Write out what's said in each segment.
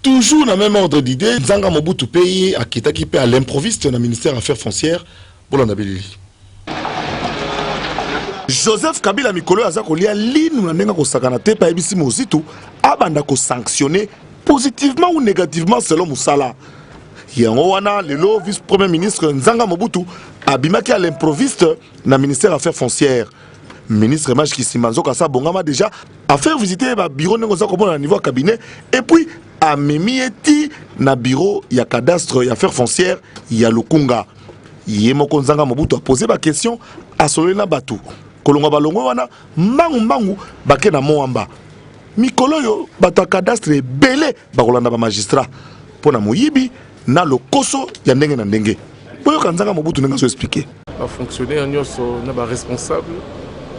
Toujours na même ordre d'idée, Nzanga Mobutu mpe ye akitaki mpe à l'improviste na ministère Affaires foncières. Bolanda bilili. Joseph Kabila mikolo oyo aza kolia linu na ndenge akosakana te, mpe ayebisi Mozito abanda kosanctionner positivement ou négativement selon mosala. Yango wana lelo vice premier ministre Nzanga Mobutu abimaki à l'improviste na ministère Affaires foncières. Ministre Maj Kisimba nzoka asa bongama déjà à faire visiter ba bureau ndenge oza komona na niveau ya cabinet, et puis amemi ye ti na bureau ya cadastre ya Affaires foncières ya Lukunga. Ye moko Nzanga Mobutu apose baquestion, asololi na bato. Kolongwa balongwe wana mbangu mbangu, bake na Moamba. Mikolo oyo bato ya cadastre ebele bakolanda bamagistrat mpo na moyibi na lokoso ya ndenge na ndenge. Boyoka Nzanga Mobutu ndenge azoexpliquer. Bafonctionnaire nyonso na baresponsable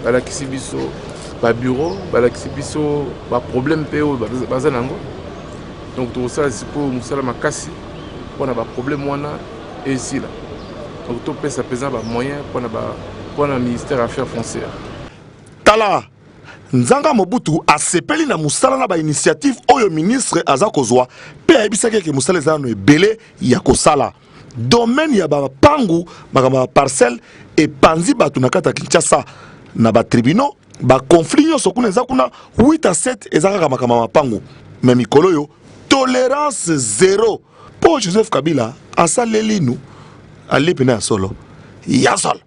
balakisi biso babureau, balakisi biso baproblème mpe oyo baza nango. Donc tokosala sikoyo mosala makasi mpona baproblème wana esila. Donc topesa mpenza bamoyen mpona ministère Affaires foncières. Tala, Nzanga Mobutu asepeli na mosala na bainitiative oyo ministre aza kozwa, mpe ayebisaki eke mosala eza nano ebele ya kosala. Domaine ya bapangu, makambo ya baparcelle epanzi bato na kati ya Kinshasa na batribunaux, baconflit nyonso kuna eza kuna 8 à 7, eza kaka makambo ya mapangu. Me mikolo oyo tolérance zéro, mpo Joseph Kabila asaleli nu alie pene ya solo ya solo.